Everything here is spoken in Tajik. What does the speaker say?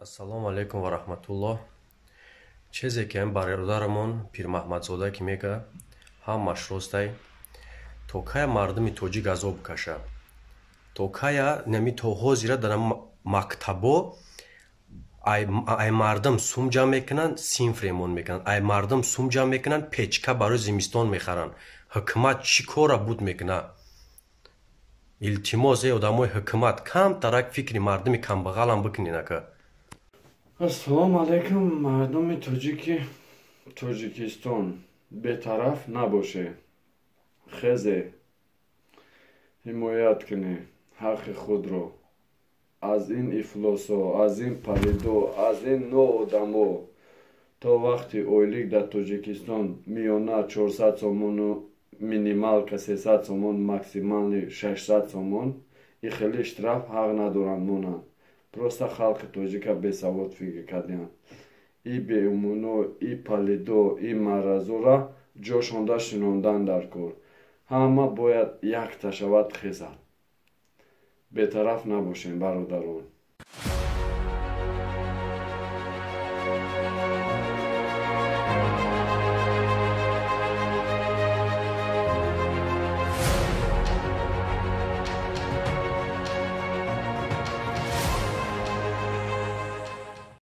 Ассалому алайкум ва раҳматуллоҳ. Чизе ки ам бародарамон Пирмаҳмадзода ки мега, ҳамаш ростай. То кая мардуми тоҷик азоб каша? То кая нами то ҳозира дар мактабо ай мардум сум ҷамъ мекунанд, синф ремонт мекунанд, ай мардум сум ҷамъ мекунанд, печка барои зимистон мехаранд? Ҳукумат чӣ кора буд мекунад? Илтимос, эй одамои ҳукумат, камтарак фикри мардуми камбағалам бикунед, ака. Ассалому алайкум, мардуми тоҷики Тоҷикистон, бетараф набоше, хезе, ҳимоят кунед ҳаққи худро аз ин ифлосо, аз ин палидо, аз ин ноодамо. То вақти ойлик дар Тоҷикистон миёна 400 сомону минималка 300 сомон, максимальный 600 сомон, и хеле штраф ҳақ надоранд монанд. Просто халқи тоҷика бесавод фикр кардианд. И беумуно, и палидо, и маразора ҷошонда шинондан дар кор. Ҳама бояд якта шавад, хезад. Бетараф набошем, бародарон.